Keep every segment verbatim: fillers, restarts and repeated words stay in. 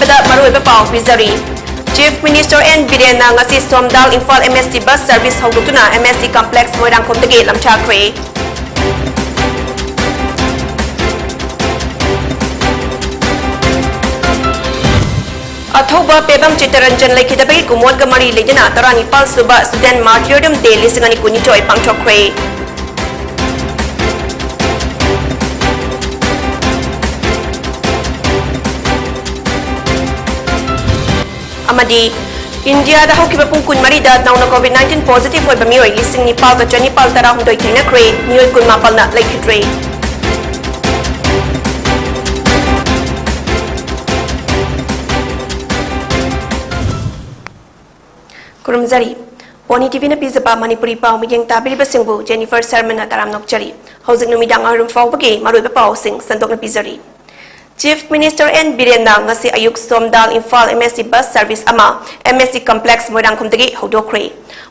ꯗ ꯃꯔꯨꯑꯣꯏꯕ ꯄꯥꯎ ꯄꯤꯖꯔꯤ꯫ Chief Minister N ꯕꯤꯔꯦꯟꯅ ꯉꯁꯤ ꯁꯣꯝꯗꯥꯜ Imphal M S T bus service ꯍꯧꯗꯣꯛꯇꯨꯅ M S T complex ꯃꯣꯏꯔꯥꯡꯈꯣꯝꯗꯒꯤ ꯂꯝꯊꯥꯈ꯭ꯔꯦ꯫ ꯑꯊꯧꯕ Pebam Chittaranjan ꯂꯩꯈꯤꯗꯕꯒꯤ ꯀꯨꯃꯣꯟꯒ ꯃꯔꯤ ꯂꯩꯅꯅ ꯇꯔꯥꯅꯤꯄꯥꯜ ꯁꯨꯕ Student Martyrdom Day ꯂꯤꯁꯤꯡ ꯑꯅꯤ ꯀꯨꯟꯅꯤꯊꯣꯏ ꯄꯥꯡꯊꯣꯛꯈ꯭ꯔꯦ꯫ ꯑꯃꯗꯤ ꯏꯟꯗꯤꯌꯥꯗ ꯍꯧꯈꯤꯕ ꯄꯨꯡ ꯀꯨꯟꯃꯔꯤꯗ ꯅꯧꯅ COVID nineteen positive ꯑꯣꯏꯕ ꯃꯤꯑꯣꯏ ꯂꯤꯁꯤꯡ ꯅꯤꯄꯥꯜꯒ ꯆꯅꯤꯄꯥꯜ ꯇꯔꯥꯍꯨꯝꯗꯣꯏ ꯊꯦꯡꯅꯈ꯭ꯔꯦ, ꯃꯤꯑꯣꯏ ꯀꯨꯟꯃꯥꯄꯜꯅ ꯂꯩꯈꯤꯗ꯭ꯔꯦ꯫ ꯈꯨꯔꯨꯝꯖꯔꯤ꯫ ꯄꯣꯅꯤ ꯇꯤꯚꯤꯅ ꯄꯤꯖꯕ ꯃꯅꯤꯄꯨꯔꯤ ꯄꯥꯎ ꯃꯤꯠꯌꯦꯡ ꯇꯥꯕꯤꯔꯤꯕꯁꯤꯡꯕꯨ ꯖꯦꯅꯤꯐꯔ ꯁꯔꯃꯟꯅ ꯇꯔꯥꯝꯅ ꯑꯣꯛꯆꯔꯤ꯫ ꯍꯧꯖꯤꯛ ꯅꯨꯃꯤꯗꯥꯡ ꯋꯥꯏꯔꯝ ꯐꯥꯎꯕꯒꯤ ꯃꯔꯨꯑꯣꯏꯕ ꯄꯥꯎꯁꯤꯡ ꯁꯟꯗꯣꯛꯅ ꯄꯤꯖꯔꯤ꯫ Chief Minister ꯑꯦꯟ ꯕꯤꯔꯦꯟꯅ ꯉꯁꯤ ꯑꯌꯨꯛ ꯁꯣꯝꯗꯥꯜ Imphal M S T bus service ꯑꯃ M S T complex ꯃꯣꯏꯔꯥꯡꯈꯣꯝꯗꯒꯤ ꯍꯧꯗꯣꯛꯈ꯭ꯔꯦ꯫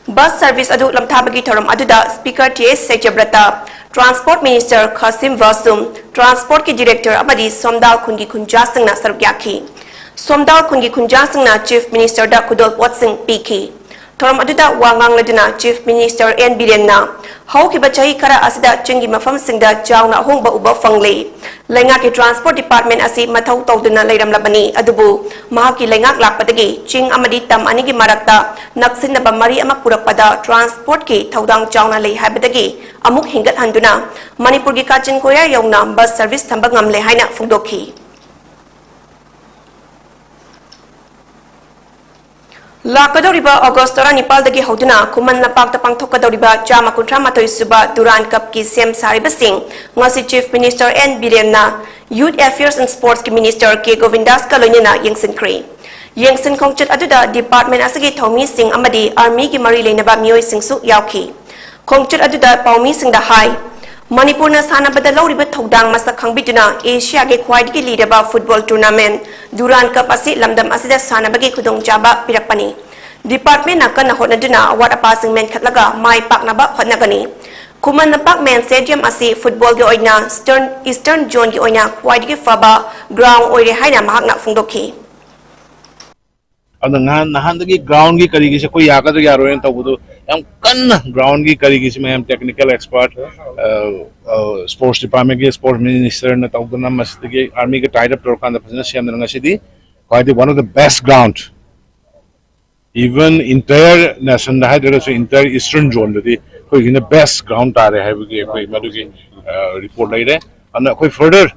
Bus service ꯑꯗꯨ ꯂꯝꯊꯥꯕꯒꯤ ꯊꯧꯔꯝ ꯑꯗꯨꯗ Speaker ꯇꯤ ꯑꯦꯁ ꯁꯩꯇ꯭ꯌꯕ꯭ꯔꯇ, Transport Minister ꯈꯥꯁꯤꯝ ꯕꯥꯁꯨꯝ, Transport ꯀꯤ Director ꯑꯃꯗꯤ ꯁꯣꯝꯗꯥꯜ ꯈꯨꯟꯒꯤ ꯈꯨꯟꯖꯥꯁꯤꯡꯅ ꯁꯔꯨꯛ ꯌꯥꯈꯤ꯫ ꯁꯣꯝꯗꯥꯜ ꯈꯨꯟꯒꯤ ꯈꯨꯟꯖꯥꯁꯤꯡꯅ Chief Minister ꯗ ꯈꯨꯗꯣꯜꯄꯣꯠꯁꯤꯡ ꯄꯤꯈꯤ꯫ ꯊꯧꯔꯝ ꯑꯗꯨꯗ ꯋꯥ ꯉꯥꯡꯂꯗꯨꯅ Chief Minister ꯑꯦꯟ ꯕꯤꯔꯦꯟꯅ ꯍꯧꯈꯤꯕ ꯆꯍꯤ ꯈꯔ ꯑꯁꯤꯗ ꯆꯤꯡꯒꯤ ꯃꯐꯝꯁꯤꯡꯗ ꯆꯥꯎꯅ ꯑꯍꯣꯡꯕ ꯎꯕ ꯐꯪꯂꯦ꯫ ꯂꯩꯉꯥꯛꯀꯤ transport department ꯑꯁꯤ ꯃꯊꯧ ꯇꯧꯗꯨꯅ ꯂꯩꯔꯝꯂꯕꯅꯤ, ꯑꯗꯨꯕꯨ ꯃꯍꯥꯛꯀꯤ ꯂꯩꯉꯥꯛ ꯂꯥꯛꯄꯗꯒꯤ ꯆꯤꯡ ꯑꯃꯗꯤ ꯇꯝ ꯑꯅꯤꯒꯤ ꯃꯔꯛꯇ ꯅꯛꯁꯤꯟꯅꯕ ꯃꯔꯤ ꯑꯃ ꯄꯨꯔꯛꯄꯗ transport ꯀꯤ ꯊꯧꯗꯥꯡ ꯆꯥꯎꯅ ꯂꯩ ꯍꯥꯏꯕꯗꯒꯤ ꯑꯃꯨꯛ ꯍꯦꯟꯒꯠꯍꯟꯗꯨꯅ ꯃꯅꯤꯄꯨꯔꯒꯤ ꯀꯥꯆꯤꯟ ꯀꯣꯌꯥ ꯌꯧꯅ bus service ꯊꯝꯕ ꯉꯝꯂꯦ ꯍꯥꯏꯅ ꯐꯣꯡꯗꯣꯛꯈꯤ꯫ ꯂꯥꯛꯀꯗꯧꯔꯤꯕ ꯑꯣꯒꯁ ꯇꯔꯥꯅꯤꯄꯥꯜꯗꯒꯤ ꯍꯧꯗꯨꯅ ꯈꯨꯃꯟ ꯂꯝꯄꯥꯛꯇ ꯄꯥꯡꯊꯣꯛꯀꯗꯧꯔꯤꯕ ꯆꯥꯝꯃ ꯀꯨꯟꯊ꯭ꯔꯥ ꯃꯥꯊꯣꯏ ꯁꯨꯕ ꯗꯨꯔꯥꯟ ꯀꯞꯀꯤ ꯁꯦꯝ ꯁꯥꯔꯤꯕꯁꯤꯡ ꯉꯁꯤ Chief Minister ꯑꯦꯟ ꯕꯤꯔꯦꯟꯅ Youth Affairs and Sports ꯀꯤ Minister ꯀꯦ ꯒꯣꯕꯤꯟꯗꯥꯁꯀ ꯂꯣꯏꯅꯅ ꯌꯦꯡꯁꯤꯟꯈ꯭ꯔꯦ꯫ ꯌꯦꯡꯁꯤꯟ ꯈꯣꯡꯆꯠ ꯑꯗꯨꯗ department ꯑꯁꯤꯒꯤ ꯊꯧꯃꯤꯁꯤꯡ ꯑꯃꯗꯤ army ꯒꯤ ꯃꯔꯤ ꯂꯩꯅꯕ ꯃꯤꯑꯣꯏꯁꯤꯡꯁꯨ ꯌꯥꯎꯈꯤ꯫ ꯈꯣꯡꯆꯠ ꯑꯗꯨꯗ ꯄꯥꯎꯃꯤꯁꯤꯡꯗ ꯍꯥꯏ, ꯃꯅꯤꯄꯨꯔꯅ ꯁꯥꯟꯅꯕꯗ ꯂꯧꯔꯤꯕ ꯊꯧꯗꯥꯡ ꯃꯁꯛ ꯈꯪꯕꯤꯗꯨꯅ ꯑꯦꯁꯤꯌꯥꯒꯤ ꯈ꯭ꯋꯥꯏꯗꯒꯤ ꯂꯤꯔꯕ football tournament ꯗꯨꯔꯥꯟ ꯀꯞ ꯑꯁꯤ ꯂꯝꯗꯝ ꯑꯁꯤꯗ ꯁꯥꯟꯅꯕꯒꯤ ꯈꯨꯗꯣꯡꯆꯥꯕ ꯄꯤꯔꯛꯄꯅꯤ꯫ Department ꯅ ꯀꯟꯅ ꯍꯣꯠꯅꯗꯨꯅ ꯑꯋꯥꯠ ꯑꯄꯥꯁꯤꯡ ꯃꯦꯟꯈꯠꯂꯒ ꯃꯥꯏ ꯄꯥꯛꯅꯕ ꯍꯣꯠꯅꯒꯅꯤ꯫ ꯈꯨꯃꯟ ꯂꯝꯄꯥꯛ main stadium ꯑꯁꯤ football ꯒꯤ ꯑꯣꯏꯅ Eastern, Eastern Zone ꯒꯤ ꯑꯣꯏꯅ ꯈ꯭ꯋꯥꯏꯗꯒꯤ ꯐꯕ ground ꯑꯣꯏꯔꯦ ꯍꯥꯏꯅ ꯃꯍꯥꯛꯅ ꯐꯣꯡꯗꯣꯛꯈꯤ꯫ ꯑꯗꯨꯅ ꯅꯍꯥꯟ ꯅꯍꯥꯟꯗꯒꯤ ꯒ꯭ꯔꯥꯎꯟꯒꯤ ꯀꯔꯤꯒꯤꯁꯦ ꯑꯩꯈꯣꯏ ꯌꯥꯒꯗ꯭ꯔꯥ ꯌꯥꯔꯣꯏꯅ ꯇꯧꯕꯗꯣ ꯌꯥꯝ ꯀꯟꯅ ꯒ꯭ꯔꯥꯎꯟꯒꯤ ꯀꯔꯤꯒꯤꯁꯤ ꯃꯌꯥꯝ ꯇꯦꯛꯅꯤꯀꯦꯜ ꯑꯦꯛꯁꯄꯔꯠ, ꯁ꯭ꯄꯣꯔꯠꯁ ꯗꯤꯄꯥꯔꯠꯃꯦꯟꯒꯤ ꯁ꯭ꯄꯣꯔꯠꯁ ꯃꯤꯅꯤꯁꯇꯔꯅ ꯇꯧꯗꯅ ꯃꯁꯤꯗꯒꯤ ꯑꯥꯔꯃꯤꯒ ꯇꯥꯏꯠ ꯑꯞ ꯇꯧꯔꯀꯥꯟꯗ ꯐꯖꯅ ꯁꯦꯝꯗꯅ ꯉꯁꯤꯗꯤ ꯈ꯭ꯋꯥꯏꯗꯒꯤ one of the best ground, even entire nationꯗ ꯍꯥꯏꯗ꯭ꯔꯒꯁꯨ entire eastern zoneꯗꯗꯤ ꯑꯩꯈꯣꯏꯒꯤꯅ ꯕꯦꯁ ꯒ꯭ꯔꯥꯎꯟ ꯇꯥꯔꯦ ꯍꯥꯏꯕꯒꯤ ꯑꯩꯈꯣꯏ ꯃꯗꯨꯒꯤ ꯔꯤꯄꯣꯔꯠ ꯂꯩꯔꯦ꯫ ꯑꯗꯨꯅ ꯑꯩꯈꯣꯏ ꯐꯔꯗꯔ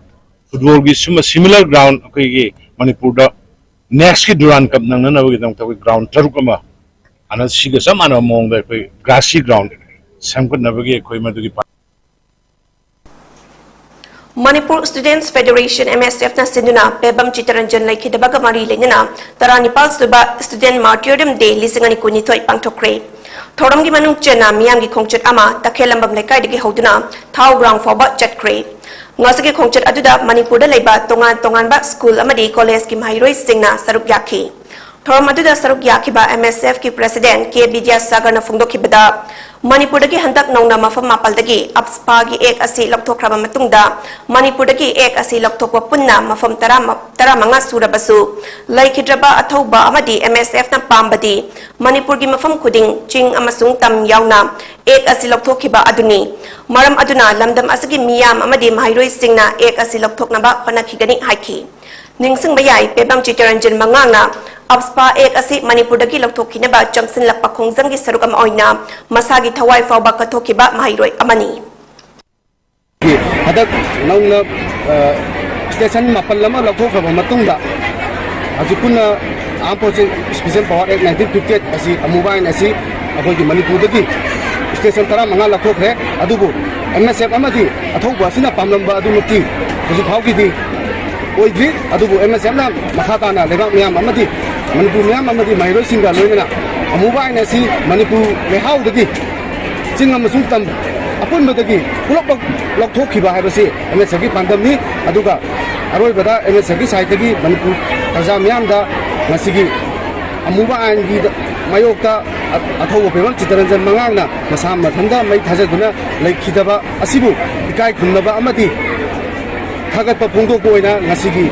ꯐꯨꯠꯕꯣꯜꯒꯤ ꯁꯨꯝꯕ ꯁꯤꯃꯤꯂꯔ ꯒ꯭ꯔꯥꯎꯟ ꯑꯩꯈꯣꯏꯒꯤ ꯃꯅꯤꯄꯨꯔꯗ ꯅꯦꯛꯁꯀꯤ ꯗꯨꯔꯥꯟ ꯀꯞ ꯅꯪꯅꯅꯕꯒꯤꯗꯃꯛꯇ ꯑꯩꯈꯣꯏ ꯒ꯭ꯔꯥꯎꯟ ꯇꯔꯨꯛ ꯑꯃ ꯑꯅ ꯁꯤꯒ ꯆꯞ ꯃꯥꯟꯅꯕ ꯃꯑꯣꯡꯗ ꯑꯩꯈꯣꯏ ꯒ꯭ꯔꯥꯁꯤ ꯒ꯭ꯔꯥꯎꯟ ꯁꯦꯝꯒꯠꯅꯕꯒꯤ ꯑꯩꯈꯣꯏ ꯃꯗꯨꯒꯤ ꯃꯅꯤꯄꯨꯔ ꯁ꯭ꯇꯨꯗꯦꯟꯠꯁ ꯐꯦꯗꯔꯦꯁꯟ, MSFꯅ ꯁꯤꯟꯗꯨꯅ ꯄꯦꯕꯝ ꯆꯤꯇꯔꯟꯖꯟ ꯂꯩꯈꯤꯗꯕꯒ ꯃꯔꯤ ꯂꯩꯅꯅ ꯇꯔꯥꯅꯤꯄꯥꯜ ꯁꯨꯕ ꯁ꯭ꯇꯨꯗꯦꯟꯠ ꯃꯥꯔꯇꯤꯌꯔꯗꯝ ꯗꯦ ꯂꯤꯁꯤꯡ ꯑꯅꯤ ꯀꯨꯟꯅꯤꯊꯣꯏ ꯄꯥꯡꯊꯣꯛꯈ꯭ꯔꯦ꯫ ꯊꯧꯔꯝꯒꯤ ꯃꯅꯨꯡ ꯆꯟꯅ ꯃꯤꯌꯥꯝꯒꯤ ꯈꯣꯡꯆꯠ ꯑꯃ ꯇꯈꯦꯜꯂꯝꯕꯝ ꯂꯩꯀꯥꯏꯗꯒꯤ ꯍꯧꯗꯨꯅ ꯊꯥꯎ ꯒ꯭ꯔꯥꯎꯟ ꯐꯥꯎꯕ ꯆꯠꯈ꯭ꯔꯦ꯫ ꯉꯁꯤꯒꯤ ꯈꯣꯡꯆꯠ ꯑꯗꯨꯗ ꯃꯅꯤꯄꯨꯔꯗ ꯂꯩꯕ ꯇꯣꯉꯥꯟ ꯇꯣꯉꯥꯟꯕ ꯁ꯭ꯀꯨꯜ ꯑꯃꯗꯤ ꯀꯣꯂꯦꯖꯀꯤ ꯃꯍꯩꯔꯣꯏꯁꯤꯡꯅ ꯁꯔꯨꯛ ꯌꯥꯈꯤ꯫ ꯊꯧꯔꯝ ꯑꯗꯨꯗ ꯁꯔꯨꯛ ꯌꯥꯈꯤꯕ MSFꯀꯤ ꯄ꯭ꯔꯦꯁꯤꯗꯦꯟꯠ ꯀꯦ ꯕꯤꯗ꯭ꯌꯥꯁꯥꯒꯔꯅ ꯐꯣꯡꯗꯣꯛꯈꯤꯕꯗ, ꯃꯅꯤꯄꯨꯔꯗꯒꯤ ꯍꯟꯗꯛ ꯅꯧꯅ ꯃꯐꯝ ꯃꯥꯄꯜꯗꯒꯤ ꯑꯞꯁꯄꯥꯒꯤ ꯑꯦꯛ ꯑꯁꯤ ꯂꯧꯊꯣꯛꯈ꯭ꯔꯕ ꯃꯇꯨꯡꯗ ꯃꯅꯤꯄꯨꯔꯗꯒꯤ ꯑꯦꯛ ꯑꯁꯤ ꯂꯧꯊꯣꯛꯄ ꯄꯨꯟꯅ ꯃꯐꯝ ꯇꯔꯥ, ꯇꯔꯥꯃꯉꯥ ꯁꯨꯔꯕꯁꯨ ꯂꯩꯈꯤꯗ꯭ꯔꯕ ꯑꯊꯧꯕ ꯑꯃꯗꯤ MSFꯅ ꯄꯥꯝꯕꯗꯤ ꯃꯅꯤꯄꯨꯔꯒꯤ ꯃꯐꯝ ꯈꯨꯗꯤꯡ ꯆꯤꯡ ꯑꯃꯁꯨꯡ ꯇꯝ ꯌꯥꯎꯅ ꯑꯦꯛ ꯑꯁꯤ ꯂꯧꯊꯣꯛꯈꯤꯕ ꯑꯗꯨꯅꯤ꯫ ꯃꯔꯝ ꯑꯗꯨꯅ ꯂꯝꯗꯝ ꯑꯁꯤꯒꯤ ꯃꯤꯌꯥꯝ ꯑꯃꯗꯤ ꯃꯍꯩꯔꯣꯏꯁꯤꯡꯅ ꯑꯦꯛ ꯑꯁꯤ ꯂꯧꯊꯣꯛꯅꯕ ꯍꯣꯠꯅꯈꯤꯒꯅꯤ ꯍꯥꯏꯈꯤ꯫ ꯅꯤꯡꯁꯤꯡꯕ ꯌꯥꯏ, ꯄꯦꯕꯝ ꯆꯤꯇꯔꯟꯖꯟ ꯃꯉꯥꯡꯅ ꯑꯞꯁꯄꯥ ꯑꯦꯛ ꯑꯁꯤ ꯃꯅꯤꯄꯨꯔꯗꯒꯤ ꯂꯧꯊꯣꯛꯈꯤꯅꯕ ꯆꯪꯁꯤꯜꯂꯛꯄ ꯈꯣꯡꯖꯪꯒꯤ ꯁꯔꯨꯛ ꯑꯃ ꯑꯣꯏꯅ ꯃꯁꯥꯒꯤ ꯊꯋꯥꯏ ꯐꯥꯎꯕ ꯀꯠꯊꯣꯛꯈꯤꯕ ꯃꯍꯩꯔꯣꯏ ꯑꯃꯅꯤ꯫ ꯍꯟꯗꯛ ꯅꯧꯅ ꯁ꯭ꯇꯦꯁꯟ ꯃꯥꯄꯜ ꯑꯃ ꯂꯧꯊꯣꯛꯈ꯭ꯔꯕ ꯃꯇꯨꯡꯗ, ꯍꯧꯖꯤꯛ ꯄꯨꯟꯅ Armed Forces Special Power Act nineteen fifty eight ꯑꯁꯤ, ꯑꯃꯨꯕ ꯑꯥꯏꯟ ꯑꯁꯤ ꯑꯩꯈꯣꯏꯒꯤ ꯃꯅꯤꯄꯨꯔꯗꯒꯤ ꯁ꯭ꯇꯦꯁꯟ ꯇꯔꯥꯃꯉꯥ ꯂꯧꯊꯣꯛꯈ꯭ꯔꯦ꯫ ꯑꯗꯨꯕꯨ MSF ꯑꯃꯗꯤ ꯑꯊꯧꯕ ꯑꯁꯤꯅ ꯄꯥꯝꯂꯝꯕ ꯑꯗꯨꯃꯛꯇꯤ ꯍꯧꯖꯤꯛ ꯐꯥꯎꯒꯤꯗꯤ ꯑꯣꯏꯗ꯭ꯔꯤ꯫ ꯑꯗꯨꯕꯨ MSFꯅ ꯃꯈꯥ ꯇꯥꯅ ꯂꯩꯕꯥꯛ ꯃꯤꯌꯥꯝ ꯑꯃꯗꯤ ꯃꯅꯤꯄꯨꯔ ꯃꯤꯌꯥꯝ ꯑꯃꯗꯤ ꯃꯍꯩꯔꯣꯏꯁꯤꯡꯒ ꯂꯣꯏꯅꯅ ꯑꯃꯨꯕ ꯑꯥꯏꯟ ꯑꯁꯤ ꯃꯅꯤꯄꯨꯔ ꯂꯩꯍꯥꯎꯗꯒꯤ ꯆꯤꯡ ꯑꯃꯁꯨꯡ ꯇꯝ ꯑꯄꯨꯟꯕꯗꯒꯤ ꯄꯨꯂꯞꯃꯛ ꯂꯧꯊꯣꯛꯈꯤꯕ ꯍꯥꯏꯕꯁꯤ MSFꯀꯤ ꯄꯥꯟꯗꯝꯅꯤ꯫ ꯑꯗꯨꯒ ꯑꯔꯣꯏꯕꯗ MSFꯀꯤ ꯁꯥꯏꯠꯇꯒꯤ ꯃꯅꯤꯄꯨꯔ ꯄ꯭ꯔꯖꯥ ꯃꯤꯌꯥꯝꯗ ꯉꯁꯤꯒꯤ ꯑꯃꯨꯕ ꯑꯥꯏꯟꯒꯤ ꯃꯥꯌꯣꯛꯇ ꯑꯊꯧꯕ ꯄꯦꯕꯝ ꯆꯤꯇꯔꯟꯖꯟ ꯃꯉꯥꯡꯅ ꯃꯁꯥ ꯃꯊꯟꯇ ꯃꯩ ꯊꯥꯖꯗꯨꯅ ꯂꯩꯈꯤꯗꯕ ꯑꯁꯤꯕꯨ ꯏꯀꯥꯏ ꯈꯨꯝꯅꯕ ꯑꯃꯗꯤ ꯊꯥꯒꯠꯄ ꯐꯣꯡꯗꯣꯛꯄ ꯑꯣꯏꯅ ꯉꯁꯤꯒꯤ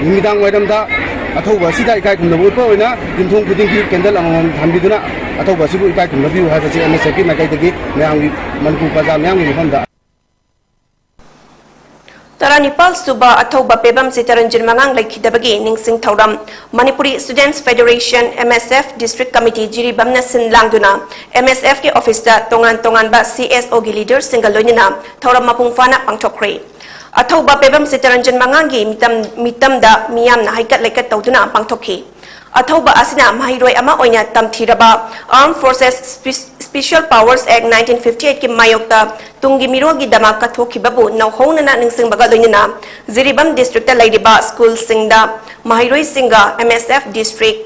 ꯅꯨꯃꯤꯗꯥꯡ ꯋꯥꯏꯔꯝꯗ ꯑꯊꯧꯕ ꯑꯁꯤꯗ ꯏꯀꯥꯏ ꯈꯨꯝꯅꯕ ꯎꯠꯄ ꯑꯣꯏꯅ ꯌꯨꯝꯊꯣꯡ ꯈꯨꯗꯤꯡꯒꯤ ꯀꯦꯟꯗꯜ ꯑꯃꯃꯝ ꯊꯥꯟꯕꯤꯗꯨꯅ ꯑꯊꯧꯕ ꯑꯁꯤꯕꯨ ꯏꯀꯥꯏ ꯈꯨꯝꯅꯕꯤꯌꯨ ꯍꯥꯏꯕꯁꯤ ꯑꯦꯝ ꯑꯦꯁ ꯑꯦꯐꯀꯤ ꯃꯥꯏꯀꯩꯗꯒꯤ ꯃꯌꯥꯝꯒꯤ, ꯃꯅꯤꯄꯨꯔ ꯄ꯭ꯔꯖꯥ ꯃꯤꯌꯥꯝꯒꯤ ꯃꯐꯝꯗ꯫ ꯇꯔꯥꯅꯤꯄꯥꯜ ꯁꯨꯕ ꯑꯊꯧꯕ ꯄꯦꯕꯝ ꯁꯤꯇꯔꯟꯖꯟ ꯃꯉꯥꯡ ꯂꯩꯈꯤꯗꯕꯒꯤ ꯅꯤꯡꯁꯤꯡ ꯊꯧꯔꯝ꯫ Manipuri Students Federation, M S F, District Committee ꯖꯤꯔꯤꯕꯥꯝꯅ ꯁꯤꯟ ꯂꯥꯡꯗꯨꯅ M S F ꯀꯤ office ꯇ ꯇꯣꯉꯥꯟ ꯇꯣꯉꯥꯟꯕ C S O ꯒꯤ leader ꯁꯤꯡꯒ ꯂꯣꯏꯅꯅ ꯊꯧꯔꯝ ꯃꯄꯨꯡ ꯐꯥꯅ ꯄꯥꯡꯊꯣꯛꯈ꯭ꯔꯦ꯫ ꯑꯊꯧꯕ ꯄꯦꯕꯝ ꯁꯤꯇꯔꯟꯖꯟ ꯃꯉꯥꯡꯒꯤ ꯃꯤꯇꯝ, ꯃꯤꯇꯝꯗ ꯃꯤꯌꯥꯝꯅ ꯍꯩꯀꯠ ꯂꯩꯀꯠ ꯇꯧꯗꯨꯅ ꯄꯥꯡꯊꯣꯛꯈꯤ꯫ ꯑꯊꯧꯕ ꯑꯁꯤꯅ ꯃꯍꯩꯔꯣꯏ ꯑꯃ ꯑꯣꯏꯅ ꯇꯝꯊꯤꯔꯕ Armed Forces Spe-, Special Powers Act nineteen fifty eight ꯀꯤ ꯃꯥꯌꯣꯛꯇ ꯇꯨꯡꯒꯤ ꯃꯤꯔꯣꯜꯒꯤꯗꯃꯛ ꯀꯠꯊꯣꯛꯈꯤꯕꯕꯨ ꯅꯧꯍꯧꯅꯅ ꯅꯤꯡꯁꯤꯡꯕꯒ ꯂꯣꯏꯅꯅ ꯖꯤꯔꯤꯕꯥꯝ district ꯇ ꯂꯩꯔꯤꯕ school ꯁꯤꯡꯗ ꯃꯍꯩꯔꯣꯏꯁꯤꯡꯒ M S F district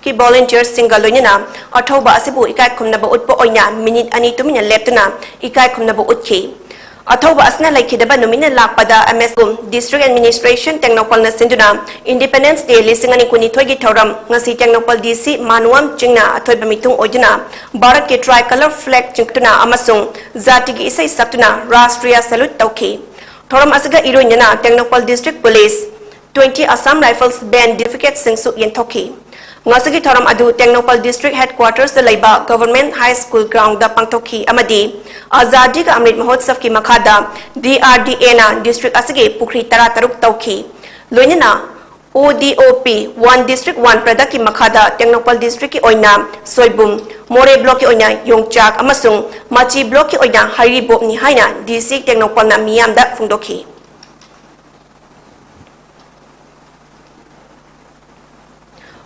ꯀꯤ volunteer ꯁꯤꯡꯒ ꯂꯣꯏꯅꯅ ꯑꯊꯧꯕ ꯑꯁꯤꯕꯨ ꯏꯀꯥꯏ ꯈꯨꯝꯅꯕ ꯎꯠꯄ ꯑꯣꯏꯅ minute ꯑꯅꯤ ꯇꯨꯃꯤꯟꯅ ꯂꯦꯞꯇꯨꯅ ꯏꯀꯥꯏ ꯈꯨꯝꯅꯕ ꯎꯠꯈꯤ꯫ ꯑꯊꯧꯕ ꯑꯁꯤꯅ ꯂꯩꯈꯤꯗꯕ ꯅꯨꯃꯤꯠꯅ ꯂꯥꯛꯄꯗ M S F District Administration ꯇꯦꯡꯅꯧꯄꯜꯅ ꯁꯤꯟꯗꯨꯅ Independence Day ꯂꯤꯁꯤꯡ ꯑꯅꯤ ꯀꯨꯟꯅꯤꯊꯣꯏꯒꯤ ꯊꯧꯔꯝ ꯉꯁꯤ ꯇꯦꯡꯅꯧꯄꯜ D C ꯃꯥꯅꯨꯋꯥꯝ ꯆꯤꯡꯅ ꯑꯊꯣꯏꯕ ꯃꯤꯊꯨꯡ ꯑꯣꯏꯗꯨꯅ ꯚꯥꯔꯠꯀꯤ tricolor flag ꯆꯤꯡꯈꯠꯇꯨꯅ ꯑꯃꯁꯨꯡ ꯖꯥꯇꯤꯒꯤ ꯏꯁꯩ ꯁꯛꯇꯨꯅ Rashtriya salute ꯇꯧꯈꯤ꯫ ꯊꯧꯔꯝ ꯑꯁꯤꯒ ꯏꯔꯣꯏꯅꯅ Tengnoupal District Police, twenty Assam Rifles band certificate ꯁꯤꯡꯁꯨ ꯌꯦꯟꯊꯣꯛꯈꯤ꯫ ꯉꯁꯤꯒꯤ ꯊꯧꯔꯝ ꯑꯗꯨ ꯇꯦꯡꯅꯧꯄꯜ District Headquarters ꯇ ꯂꯩꯕ Government High School ground ꯗ ꯄꯥꯡꯊꯣꯛꯈꯤ ꯑꯃꯗꯤ Azadi Ka Amrit Mahotsav ꯀꯤ ꯃꯈꯥꯗ D R D A ꯅ district ꯑꯁꯤꯒꯤ ꯄꯨꯈ꯭ꯔꯤ ꯇꯔꯥꯇꯔꯨꯛ ꯇꯧꯈꯤ꯫ ꯂꯣꯏꯅꯅ O D O P one District one product ꯀꯤ ꯃꯈꯥꯗ ꯇꯦꯡꯅꯧꯄꯜ district ꯀꯤ ꯑꯣꯏꯅ ꯁꯣꯏꯕꯨꯝ, ꯃꯣꯔꯦ block ꯀꯤ ꯑꯣꯏꯅ ꯌꯣꯡꯆꯥꯛ ꯑꯃꯁꯨꯡ ꯃꯆꯤ block ꯀꯤ ꯑꯣꯏꯅ ꯍꯩꯔꯤꯕꯣꯞꯅꯤ ꯍꯥꯏꯅ D C ꯇꯦꯡꯅꯧꯄꯜꯅ ꯃꯤꯌꯥꯝꯗ ꯐꯣꯡꯗꯣꯛꯈꯤ꯫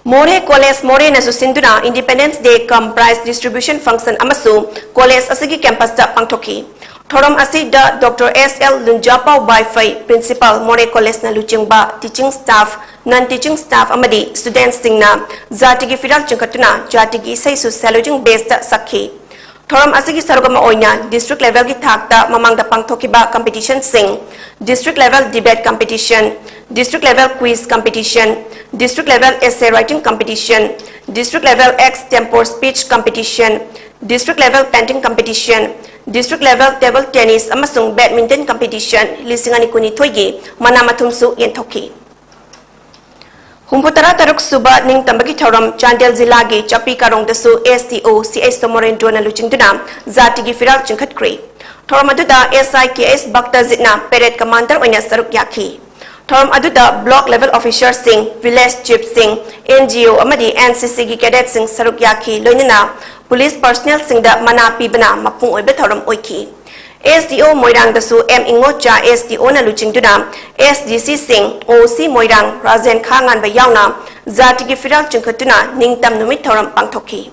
ꯃꯣꯔꯦ College ꯃꯣꯔꯦꯅꯁꯨ ꯁꯤꯟꯗꯨꯅ Independence Day cum prize distribution function ꯑꯃꯁꯨ college ꯑꯁꯤꯒꯤ campus ꯇ ꯄꯥꯡꯊꯣꯛꯈꯤ꯫ ꯊꯧꯔꯝ ꯑꯁꯤꯗ Doctor S L ꯂꯨꯟꯖꯥꯄꯥꯎ ꯕꯥꯏꯐꯩ, Principal, ꯃꯣꯔꯦ College ꯅ ꯂꯨꯆꯤꯡꯕ teaching staff, non teaching staff ꯑꯃꯗꯤ student ꯁꯤꯡꯅ ꯖꯥꯇꯤꯒꯤ ꯐꯤꯔꯥꯜ ꯆꯤꯡꯈꯠꯇꯨꯅ ꯖꯥꯇꯤꯒꯤ ꯏꯁꯩꯁꯨ saluting bass ꯇ ꯁꯛꯈꯤ꯫ ꯊꯧꯔꯝ ꯑꯁꯤꯒꯤ ꯁꯔꯨꯛ ꯑꯃ ꯑꯣꯏꯅ district level ꯒꯤ ꯊꯥꯛꯇ ꯃꯃꯥꯡꯗ ꯄꯥꯡꯊꯣꯛꯈꯤꯕ competition ꯁꯤꯡ, district level debate competition, district level quiz competition, district level essay writing competition, district level extempore speech competition, district level painting competition, district level table tennis ꯑꯃꯁꯨꯡ badminton competition ꯂꯤꯁꯤꯡ ꯑꯅꯤ ꯀꯨꯟꯅꯤꯊꯣꯏꯒꯤ ꯃꯅꯥ ꯃꯊꯨꯝꯁꯨ ꯌꯦꯟꯊꯣꯛꯈꯤ꯫ ꯍꯨꯝꯐꯨꯇꯔꯥ ꯇꯔꯨꯛ ꯁꯨꯕ ꯅꯤꯡꯇꯝꯕꯒꯤ ꯊꯧꯔꯝ ꯆꯥꯟꯗꯦꯜ ꯖꯤꯂꯥꯒꯤ ꯆꯥꯄꯤ ꯀꯥꯔꯣꯡꯗꯁꯨ S D O C H ꯁꯣꯃꯣꯔꯦꯟꯗ꯭ꯔꯣꯅ ꯂꯨꯆꯤꯡꯗꯨꯅ ꯖꯥꯇꯤꯒꯤ ꯐꯤꯔꯥꯜ ꯆꯤꯡꯈꯠꯈ꯭ꯔꯦ꯫ ꯊꯧꯔꯝ ꯑꯗꯨꯗ S I K S ꯕꯛꯇꯖꯤꯠꯅ parade commander ꯑꯣꯏꯅ ꯁꯔꯨꯛ ꯌꯥꯈꯤ꯫ ꯊꯧꯔꯝ ꯑꯗꯨꯗ block level officerꯁꯤꯡ, village chiefꯁꯤꯡ, N G O ꯑꯃꯗꯤ N C Cꯒꯤ cadetꯁꯤꯡ ꯁꯔꯨꯛ ꯌꯥꯈꯤ, ꯂꯣꯏꯅꯅ police personnelꯁꯤꯡꯗ ꯃꯅꯥ ꯄꯤꯕꯅ ꯃꯄꯨꯡ ꯑꯣꯏꯕ ꯊꯧꯔꯝ ꯑꯣꯏꯈꯤ꯫ S D O ꯃꯣꯏꯔꯥꯡꯗꯁꯨ M ꯏꯉꯣꯆꯥ S D Oꯅ ꯂꯨꯆꯤꯡꯗꯨꯅ S D Cꯁꯤꯡ, O C ꯃꯣꯏꯔꯥꯡ ꯔꯥꯖꯦꯟ ꯈꯥꯉꯥꯟꯕ ꯌꯥꯎꯅ ꯖꯥꯇꯤꯒꯤ ꯐꯤꯔꯥꯜ ꯆꯤꯡꯈꯠꯇꯨꯅ ꯅꯤꯡꯇꯝ ꯅꯨꯃꯤꯠ ꯊꯧꯔꯝ ꯄꯥꯡꯊꯣꯛꯈꯤ꯫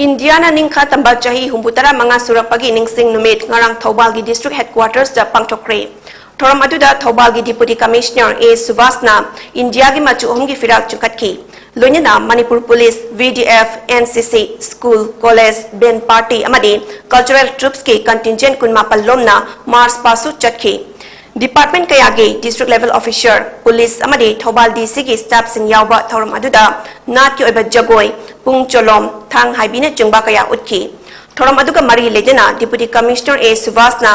ꯏꯟꯗꯤꯌꯥꯅ ꯅꯤꯡꯈꯥ ꯇꯝꯕ ꯆꯍꯤ ꯍꯨꯝꯐꯨ ꯇꯔꯥ ꯃꯉꯥ ꯁꯨꯔꯛꯄꯒꯤ ꯅꯤꯡꯁꯤꯡ ꯅꯨꯃꯤꯠ ꯉꯔꯥꯡ ꯊꯧꯕꯥꯜꯒꯤ district headquartersꯇ ꯄꯥꯡꯊꯣꯛꯈ꯭ꯔꯦ꯫ ꯊꯧꯔꯝ ꯑꯗꯨꯗ ꯊꯧꯕꯥꯜꯒꯤ Deputy Commissioner A ꯁꯨꯕꯥꯁꯅ ꯏꯟꯗꯤꯌꯥꯒꯤ ꯃꯆꯨ ꯑꯍꯨꯝꯒꯤ ꯐꯤꯔꯥꯜ ꯆꯤꯡꯈꯠꯈꯤ꯫ ꯂꯣꯏꯅꯅ Manipur Police, V D F, N C C, school, college, band party ꯑꯃꯗꯤ cultural troupsꯀꯤ contingent ꯀꯨꯟꯃꯥꯄꯜ ꯂꯣꯝꯅ march pastꯁꯨ ꯆꯠꯈꯤ꯫ Department ꯀꯌꯥꯒꯤ district level officer, police ꯑꯃꯗꯤ ꯊꯧꯕꯥꯜ D Cꯒꯤ staffꯁꯤꯡ ꯌꯥꯎꯕ ꯊꯧꯔꯝ ꯑꯗꯨꯗ ꯅꯥꯠꯀꯤ ꯑꯣꯏꯕ ꯖꯒꯣꯏ, ꯄꯨꯡ ꯆꯣꯂꯣꯝ, ꯊꯥꯡ ꯍꯥꯏꯕꯤꯅꯆꯤꯡꯕ ꯀꯌꯥ ꯎꯠꯈꯤ꯫ ꯊꯧꯔꯝ ꯑꯗꯨꯒ ꯃꯔꯤ ꯂꯩꯅꯅ Deputy Commissioner A ꯁꯨꯕꯥꯁꯅ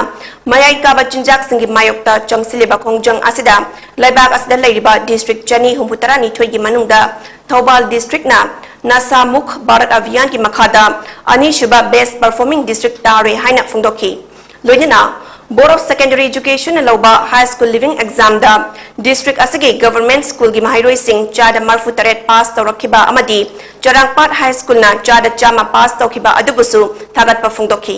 ꯃꯌꯥꯏ ꯀꯥꯕ ꯆꯤꯟꯖꯥꯛꯁꯤꯡꯒꯤ ꯃꯥꯌꯣꯛꯇ ꯆꯪꯁꯤꯜꯂꯤꯕ ꯈꯣꯡꯖꯪ ꯑꯁꯤꯗ ꯂꯩꯕꯥꯛ ꯑꯁꯤꯗ ꯂꯩꯔꯤꯕ district ꯆꯅꯤ ꯍꯨꯝꯐꯨ ꯇꯔꯥꯅꯤꯊꯣꯏꯒꯤ ꯃꯅꯨꯡꯗ ꯊꯧꯕꯥꯜ districtꯅ ꯅꯁꯥ ꯃꯨꯛ ꯚꯥꯔꯠ ꯑꯚꯤꯌꯥꯟꯒꯤ ꯃꯈꯥꯗ ꯑꯅꯤꯁꯨꯕ best performing district ꯇꯥꯔꯦ ꯍꯥꯏꯅ ꯐꯣꯡꯗꯣꯛꯈꯤ꯫ ꯂꯣꯏꯅꯅ Board of Secondary Educationꯅ ꯂꯧꯕ high school leaving examꯗ district ꯑꯁꯤꯒꯤ government schoolꯒꯤ ꯃꯍꯩꯔꯣꯏꯁꯤꯡ ꯆꯥꯗ ꯃꯔꯐꯨ ꯇꯔꯦꯠ pass ꯇꯧꯔꯛꯈꯤꯕ ꯑꯃꯗꯤ ꯆꯔꯥꯡꯄꯥꯠ High Schoolꯅ ꯆꯥꯗ ꯆꯥꯝꯃ pass ꯇꯧꯈꯤꯕ ꯑꯗꯨꯕꯨꯁꯨ ꯊꯥꯒꯠꯄ ꯐꯣꯡꯗꯣꯛꯈꯤ꯫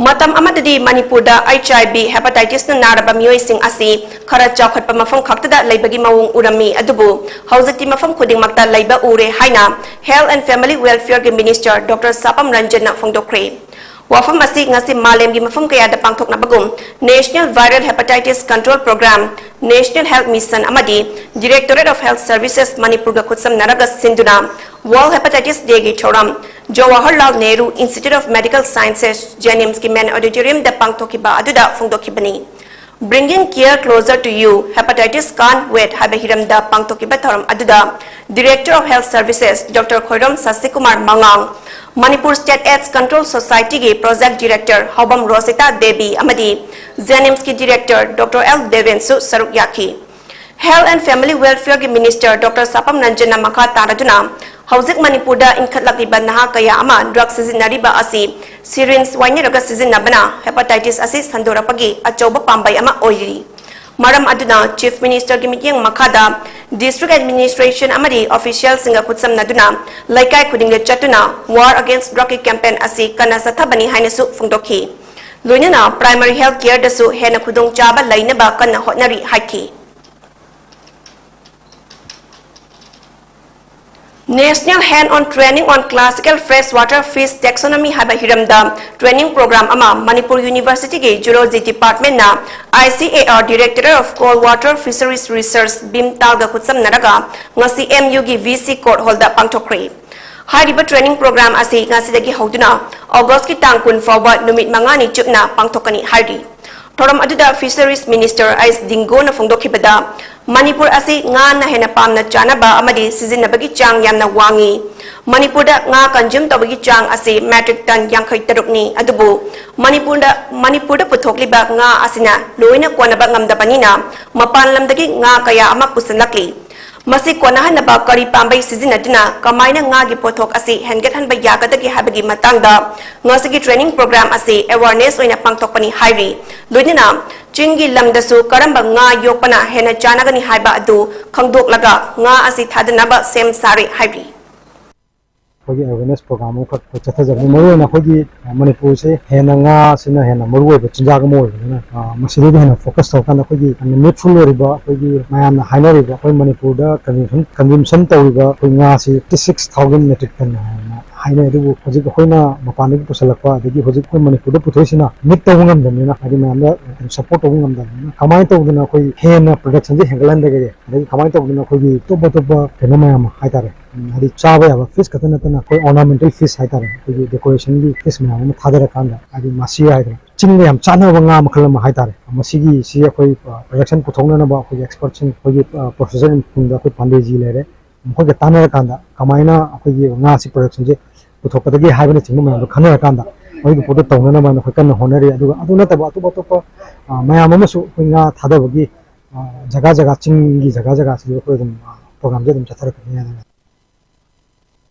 ꯃꯇꯝ ꯑꯃꯗꯗꯤ ꯃꯅꯤꯄꯨꯔꯗ H I V hepatitisꯅ ꯅꯥꯔꯕ ꯃꯤꯑꯣꯏꯁꯤꯡ ꯑꯁꯤ ꯈꯔ ꯆꯥꯎꯈꯠꯄ ꯃꯐꯝ ꯈꯛꯇꯗ ꯂꯩꯕꯒꯤ ꯃꯑꯣꯡ ꯎꯔꯝꯃꯤ, ꯑꯗꯨꯕꯨ ꯍꯧꯖꯤꯛꯇꯤ ꯃꯐꯝ ꯈꯨꯗꯤꯡꯃꯛꯇ ꯂꯩꯕ ꯎꯔꯦ ꯍꯥꯏꯅ Health and Family Welfareꯒꯤ Minister Doctor ꯁꯥꯄꯝ ꯔꯟꯖꯟꯅ ꯐꯣꯡꯗꯣꯛꯈ꯭ꯔꯦ꯫ ꯋꯥꯐꯝ ꯑꯁꯤ ꯉꯁꯤ ꯃꯥꯂꯦꯝꯒꯤ ꯃꯐꯝ ꯀꯌꯥꯗ ꯄꯥꯡꯊꯣꯛꯅꯕꯒꯨꯝ National Viral Hepatitis Control Program, National Health Mission ꯑꯃꯗꯤ Directorate of Health Services ꯃꯅꯤꯄꯨꯔꯒ ꯈꯨꯠꯁꯝꯅꯔꯒ ꯁꯤꯟꯗꯨꯅ World Hepatitis Dayꯒꯤ ꯊꯧꯔꯝ Jawaharlal Nehru Institute of Medical Sciences, JNIMSꯀꯤ main auditoriumꯗ ꯄꯥꯡꯊꯣꯛꯈꯤꯕ ꯑꯗꯨꯗ ꯐꯣꯡꯗꯣꯛꯈꯤꯕꯅꯤ꯫ Bringing Care Closer to You, Hepatitis Can't Wait ꯍꯥꯏꯕ ꯍꯤꯔꯝꯗ ꯄꯥꯡꯊꯣꯛꯈꯤꯕ ꯊꯧꯔꯝ ꯑꯗꯨꯗ Director of Health Services Doctor Khoirom ꯁꯁꯤꯀꯨꯃꯥꯔ ꯃꯉꯥꯡ, Manipur State AIDS Control Societyꯒꯤ Project Director ꯍꯥꯎꯕꯝ ꯔꯣꯁꯤꯇꯥ Devi ꯑꯃꯗꯤ JNIMSꯀꯤ Director Doctor L ꯗꯦꯕꯦꯟꯁꯨ ꯁꯔꯨꯛ ꯌꯥꯈꯤ꯫ Health and Family Welfareꯒꯤ Minister Doctor ꯁꯥꯄꯝ ꯔꯟꯖꯟꯅ ꯃꯈꯥ ꯇꯥꯔꯗꯨꯅ ꯍꯧꯖꯤꯛ ꯃꯅꯤꯄꯨꯔꯗ ꯏꯟꯈꯠꯂꯛꯂꯤꯕ ꯅꯍꯥ ꯀꯌꯥ ꯑꯃ drug ꯁꯤꯖꯤꯟꯅꯔꯤꯕ ꯑꯁꯤ syringe ꯋꯥꯏꯅꯔꯒ ꯁꯤꯖꯤꯟꯅꯕꯅ hepatitis ꯑꯁꯤ ꯁꯟꯗꯣꯔꯛꯄꯒꯤ ꯑꯆꯧꯕ ꯄꯥꯝꯕꯩ ꯑꯃ ꯑꯣꯏꯔꯤ꯫ ꯃꯔꯝ ꯑꯗꯨꯅ Chief Ministerꯒꯤ ꯃꯤꯠꯌꯦꯡ ꯃꯈꯥꯗ district administration ꯑꯃꯗꯤ officialꯁꯤꯡꯒ ꯈꯨꯠꯁꯝꯅꯗꯨꯅ ꯂꯩꯀꯥꯏ ꯈꯨꯗꯤꯡꯗ ꯆꯠꯇꯨꯅ War Against Drugꯀꯤ campaign ꯑꯁꯤ ꯀꯟꯅ ꯆꯠꯊꯕꯅꯤ ꯍꯥꯏꯅꯁꯨ ꯐꯣꯡꯗꯣꯛꯈꯤ꯫ ꯂꯣꯏꯅꯅ primary health careꯗꯁꯨ ꯍꯦꯟꯅ ꯈꯨꯗꯣꯡꯆꯥꯕ ꯂꯩꯅꯕ ꯀꯟꯅ ꯍꯣꯠꯅꯔꯤ ꯍꯥꯏꯈꯤ꯫ National Hand on Training on Classical Freshwater Fish Taxonomy ꯍꯥꯏꯕ ꯍꯤꯔꯝꯗ training program ꯑꯃ Manipur Universityꯒꯤ Zoology Departmentꯅ I C A R Directorate of Cold Water Fisheries Research BIMTALꯒ ꯈꯨꯠꯁꯝꯅꯔꯒ ꯉꯁꯤ MUꯒꯤ VC Court Hallꯗ ꯄꯥꯡꯊꯣꯛꯈ꯭ꯔꯦ꯫ ꯍꯥꯏꯔꯤꯕ training program ꯑꯁꯤ ꯉꯁꯤꯗꯒꯤ ꯍꯧꯗꯨꯅ Augustꯀꯤ ꯇꯥꯡ ꯀꯨꯟ ꯐꯥꯎꯕ ꯅꯨꯃꯤꯠ ꯃꯉꯥꯅꯤ ꯆꯨꯞꯅ ꯄꯥꯡꯊꯣꯛꯀꯅꯤ ꯍꯥꯏꯔꯤ꯫ ꯊꯧꯔꯝ ꯑꯗꯨꯗ Fisheries Minister ꯑꯩꯆ ꯗꯤꯡꯒꯣꯅ ꯐꯣꯡꯗꯣꯛꯈꯤꯕꯗ, ꯃꯅꯤꯄꯨꯔ ꯑꯁꯤ ꯉꯥꯅ ꯍꯦꯟꯅ ꯄꯥꯝꯅ ꯆꯥꯅꯕ ꯑꯃꯗꯤ ꯁꯤꯖꯤꯟꯅꯕꯒꯤ ꯆꯥꯡ ꯌꯥꯝꯅ ꯋꯥꯡꯉꯤ꯫ ꯃꯅꯤꯄꯨꯔꯗ ꯉꯥ consume ꯇꯧꯕꯒꯤ ꯆꯥꯡ ꯑꯁꯤ metric ton ꯌꯥꯡꯈꯩ ꯇꯔꯨꯛꯅꯤ, ꯑꯗꯨꯕꯨ ꯃꯅꯤꯄꯨꯔꯗ, ꯃꯅꯤꯄꯨꯔꯗ ꯄꯨꯊꯣꯛꯂꯤꯕ ꯉꯥ ꯑꯁꯤꯅ ꯂꯣꯏꯅ ꯀꯣꯟꯅꯕ ꯉꯝꯗꯕꯅꯤꯅ ꯃꯄꯥꯟ ꯂꯝꯗꯒꯤ ꯉꯥ ꯀꯌꯥ ꯑꯃ ꯄꯨꯁꯤꯜꯂꯛꯂꯤ꯫ ꯃꯁꯤ ꯀꯣꯟꯅꯍꯟꯅꯕ ꯀꯔꯤ ꯄꯥꯝꯕꯩ ꯁꯤꯖꯤꯟꯅꯗꯨꯅ ꯀꯃꯥꯏꯅ ꯉꯥꯒꯤ ꯄꯣꯠꯊꯣꯛ ꯑꯁꯤ ꯍꯦꯟꯒꯠꯍꯟꯕ ꯌꯥꯒꯗꯒꯦ ꯍꯥꯏꯕꯒꯤ ꯃꯇꯥꯡꯗ ꯉꯁꯤꯒꯤ training program ꯑꯁꯤ awareness ꯑꯣꯏꯅ ꯄꯥꯡꯊꯣꯛꯄꯅꯤ ꯍꯥꯏꯔꯤ꯫ ꯂꯣꯏꯅꯅ ꯆꯤꯡꯒꯤ ꯂꯝꯗꯁꯨ ꯀꯔꯝꯕ ꯉꯥ ꯌꯣꯛꯄꯅ ꯍꯦꯟꯅ ꯆꯥꯅꯒꯅꯤ ꯍꯥꯏꯕ ꯑꯗꯨ ꯈꯪꯗꯣꯛꯂꯒ ꯉꯥ ꯑꯁꯤ ꯊꯥꯗꯅꯕ ꯁꯦꯝ ꯁꯥꯔꯦ ꯍꯥꯏꯔꯤ꯫ ꯑꯩꯈꯣꯏꯒꯤ awareness program ꯑꯃꯈꯛ ꯑꯩꯈꯣꯏ ꯆꯠꯊꯖꯕꯅꯤ꯫ ꯃꯔꯨꯑꯣꯏꯅ ꯑꯩꯈꯣꯏꯒꯤ, ꯑ, ꯃꯅꯤꯄꯨꯔꯁꯦ ꯍꯦꯟꯅ ꯉꯥꯁꯤꯅ ꯍꯦꯟꯅ ꯃꯔꯨꯑꯣꯏꯕ ꯆꯤꯟꯖꯥꯛ ꯑꯃ ꯑꯣꯏꯕꯅꯤꯅ, ꯑ, ꯃꯁꯤꯗꯩꯗ ꯍꯦꯟꯅ focus ꯇꯧꯔꯀꯥꯟꯗ ꯑꯩꯈꯣꯏꯒꯤ ꯌꯥꯝꯅ needful ꯑꯣꯏꯔꯤꯕ, ꯑꯩꯈꯣꯏꯒꯤ ꯃꯌꯥꯝꯅ ꯍꯥꯏꯅꯔꯤꯕ, ꯑꯩꯈꯣꯏ ꯃꯅꯤꯄꯨꯔꯗ consumption, consumption ꯇꯧꯔꯤꯕ ꯑꯩꯈꯣꯏ ꯉꯥꯁꯤ fifty six thousand metric ton ꯍꯥꯏꯅ ꯍꯥꯏꯅꯩ꯫ ꯑꯗꯨꯕꯨ ꯍꯧꯖꯤꯛ ꯑꯩꯈꯣꯏꯅ ꯃꯄꯥꯟꯗꯒꯤ ꯄꯨꯁꯜꯂꯛꯄ, ꯑꯗꯒꯤ ꯍꯧꯖꯤꯛ ꯑꯩꯈꯣꯏ ꯃꯅꯤꯄꯨꯔꯗ ꯄꯨꯊꯣꯛꯏꯁꯤꯅ ꯃꯤꯠ ꯇꯧꯕ ꯉꯝꯗꯕꯅꯤꯅ, ꯍꯥꯏꯗꯤ ꯃꯌꯥꯝꯗ ꯁꯞꯄꯣꯔꯠ ꯇꯧꯕ ꯉꯝꯗꯕꯅꯤꯅ, ꯀꯃꯥꯏꯅ ꯇꯧꯗꯅ ꯑꯩꯈꯣꯏ ꯍꯦꯟꯅ ꯄ꯭ꯔꯗꯛꯁꯟꯁꯦ ꯍꯦꯟꯒꯠꯍꯟꯗꯒꯦ, ꯑꯗꯒꯤ ꯀꯃꯥꯏꯅ ꯇꯧꯗꯅ ꯑꯩꯈꯣꯏꯒꯤ ꯑꯇꯣꯞ ꯑꯇꯣꯞꯄ ꯀꯩꯅꯣ ꯃꯌꯥꯝ ꯑꯃ ꯍꯥꯏꯇꯥꯔꯦ, ꯎꯝ, ꯍꯥꯏꯗꯤ ꯆꯥꯕ ꯌꯥꯕ ꯐꯤꯁ ꯈꯛꯇ ꯅꯠꯇꯅ ꯑꯩꯈꯣꯏ ꯑꯣꯔꯅꯥꯃꯦꯟꯇꯦꯜ ꯐꯤꯁ ꯍꯥꯏꯇꯥꯔꯦ, ꯑꯩꯈꯣꯏꯒꯤ ꯗꯦꯀꯣꯔꯦꯁꯟꯒꯤ ꯐꯤꯁ ꯃꯌꯥꯝ ꯑꯃ ꯊꯥꯗꯔꯀꯥꯟꯗ, ꯍꯥꯏꯗꯤ ꯃꯥꯁꯤ ꯍꯥꯏꯗꯅ ꯆꯤꯡꯗ ꯌꯥꯝ ꯆꯥꯟꯅꯕ ꯉꯥ ꯃꯈꯜ ꯑꯃ ꯍꯥꯏꯇꯥꯔꯦ꯫ ꯃꯁꯤꯒꯤ ꯁꯤ ꯑꯩꯈꯣꯏ, ꯑ, ꯄ꯭ꯔꯗꯛꯁꯟ ꯄꯨꯊꯣꯛꯅꯅꯕ ꯑꯩꯈꯣꯏꯒꯤ ꯑꯦꯛꯁꯄꯔꯠꯁꯤꯡ, ꯑꯩꯈꯣꯏꯒꯤ, ꯑ, ꯄ꯭ꯔꯣꯐꯦꯁꯔ ꯇꯨꯡꯗ ꯑꯩꯈꯣꯏ ꯄꯥꯟꯗꯦꯖꯤ ꯂꯩꯔꯦ, ꯃꯈꯣꯏꯒ ꯇꯥꯟꯅꯔꯀꯥꯟꯗ ꯀꯃꯥꯏꯅ ꯑꯩꯈꯣꯏꯒꯤ ꯉꯥꯁꯤ ꯄ꯭ꯔꯗꯛꯁꯟꯁꯦ ꯄꯨꯊꯣꯛꯀꯗꯒꯦ ꯍꯥꯏꯕꯅꯆꯤꯡꯕ ꯃꯌꯥꯝꯗꯣ ꯈꯟꯅꯔꯀꯥꯟꯗ ꯃꯣꯏꯒꯤ ꯄꯣꯠꯇꯣ ꯇꯧꯅꯅꯕ ꯑꯩꯈꯣꯏ ꯀꯟꯅ ꯍꯣꯠꯅꯔꯤ꯫ ꯑꯗꯨꯒ ꯑꯗꯨ ꯅꯠꯇꯕ ꯑꯇꯣꯞ ꯑꯇꯣꯞꯄ, ꯑ, ꯃꯌꯥꯝ ꯑꯃꯁꯨ ꯑꯩꯈꯣꯏ ꯉꯥ ꯊꯥꯗꯕꯒꯤ, ꯑ, ꯖꯒꯥ ꯖꯒꯥ, ꯆꯤꯡꯒꯤ ꯖꯒꯥ ꯖꯒꯥꯁꯤꯗ ꯑꯩꯈꯣꯏ ꯑꯗꯨꯝ, ꯑ, ꯄ꯭ꯔꯣꯒ꯭ꯔꯥꯝꯁꯦ ꯑꯗꯨꯝ ꯆꯠꯊꯔꯛꯀꯅꯤ ꯍꯥꯏꯅ